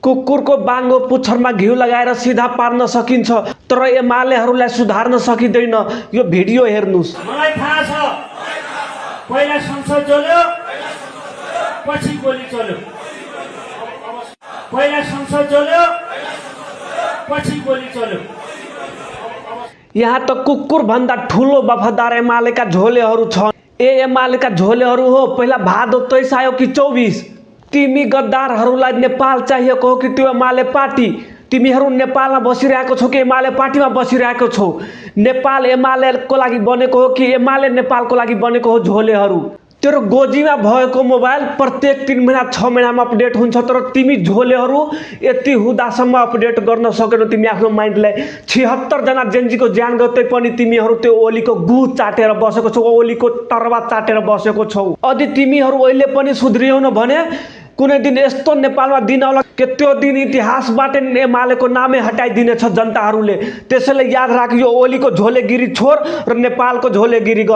कुकुरको बाङ्गो पुच्छरमा घिउ लगाएर सिधा पार्न सकिन्छ, तर एमालेहरूलाई सुधार्न सकिँदैन। यो भिडियो हेर्नुस्। मलाई थाहा छ, पहिला संसद चल्यो, पछि गोली चल्यो। पहिला संसद चल्यो, पछि गोली चल्यो। यहाँ त कुकुर भन्दा ठुलो वफादार एमालेका झोलेहरू छन्। एमालेका झोलेहरू हो। पहिला भादो 23 आयो कि 24? तिमी गद्दारहरूलाई नेपाल चाहिएको हो कि त्यो एमाले पार्टी? तिमीहरू नेपालमा बसिरहेको छौ कि एमाले पार्टीमा बसिरहेको छौ? नेपाल एमालेको लागि बनेको हो कि एमाले नेपालको लागि बनेको हो? झोलेहरू, तेरो गोजीमा भएको मोबाइल प्रत्येक 3 महिना 6 महिनामा अपडेट हुन्छ, तर तिमी झोलेहरू यति हुँदासम्म अपडेट गर्न सकेनौ। तिमी आफ्नो माइन्डलाई 76 जना जेन्जीको ज्यान गते पनि तिमीहरू त्यो ओलीको गु चाटेर बसेको छौ, ओलीको तरवा चाटेर बसेको छौ। यदि तिमीहरू अहिले पनि सुध्रिएनौ भने कुनै दिन यस्तो नेपालमा दिन आउला कि त्यो दिन इतिहासबाट एमालेको नामै हटाइदिनेछ जनताहरूले। त्यसैले याद राख, यो ओलीको झोलेगिरी छोड र नेपालको झोलेगिरी गर।